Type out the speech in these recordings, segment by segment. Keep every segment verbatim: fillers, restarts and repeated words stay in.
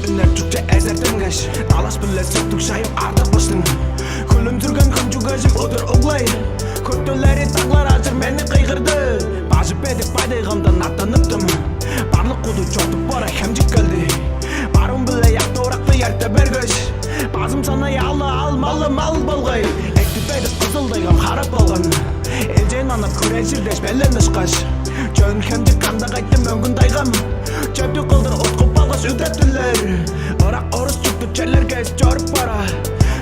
Чүкче эзертенгеш, далаш-биле сүттүг шайып артып быштың. Хүлүмзүрген хымчугажым удур углай. Көттүлери даңлар ажыр мени кыйгырды. Бажы бедик байдайгамдан аттаныптым. Барлык куду чортуп бара хемчик келди. Барым-биле якты уракты ярта бергеш, базым санай алы ал малы мал болгай. Экти бедик кызыл дайгам харап болган. Элчээн манап хүрежир деш белен ышкаш. Чөн хемчик канда кайттым мөңгүн дайгам. Чөптү кылдыр уткуп алгаш үдеттилер. Ырак орус чурттуг черлерге чоруп бара.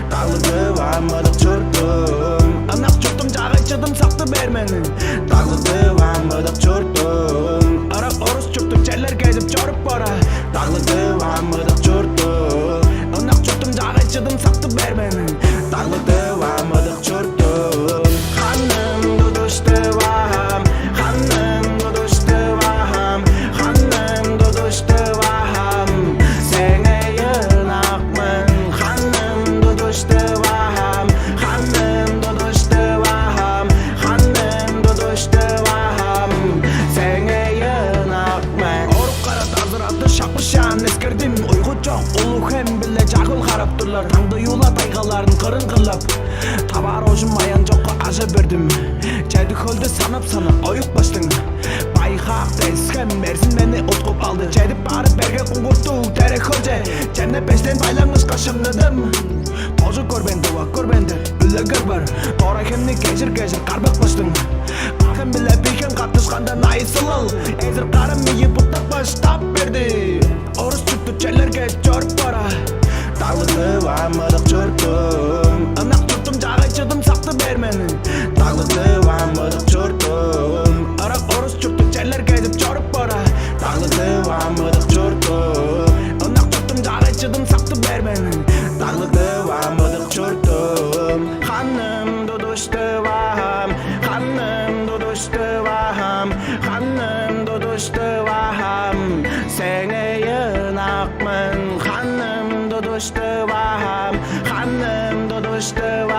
Таглыдып амыдык чурттум. Ынак чурттум чаагай чыдым сакты бермени. Таглыдып амыдык чурттум. Ырак орус чурттуг черлерге чоруп бара. Таглыдып амыдык чурттум. Ынак чурттум чаагай чыдым сакты бермени. Таглыдып амыдык чурттум. Ханым тудуштувам, ханым тудуштувам, ханым тудуштувам. Сеңээ ынакмын, ханым тудуштувам, ханым тудуштувам, ханым тудуштувам. Сеңээ ынакмын. Орук кара дазырады шапышаан эскердим. Уйгу чок улуг хем-биле чагыл харап турлар. Таңды юла тайгаларын кырын кырлап. Таваар оожум аян чокка ажа бердим. Чеди хөлдү санап-санап оюп баштың. Байхаак дескен мерзин мени уткуп алды. Чедип барып берге куңгуртуг тере хөлче. Чемне бештен байлаңышка шымныдым. Тожу көрбейн, дыва көрбейн деп үлегер бар. Дора хемни кежир-кежир карбак баштың. Ак хем биле бий хем каттышканда найысылыл. Эзир карым ийи буттак баштап берди. Орус чурттуг черлерге чоруп бара. Таглыдып амыдык чурттум. Ынак чурттум чаагай чыдым сакты бермени. Таглыдып амыдык чурттум. Ырак орус чурттуг черлерге чоруп бара. Таглыдып амыдык чурттум. Ынак чурттум чаагай чыдым сакты бермени. Таглыдып амыдык чурттум. Ханым тудуштувам, ханым тудуштувам, ханым тудуштувам. Сеңээ ынакмын, ханым тудуштувам, ханым тудуштувам.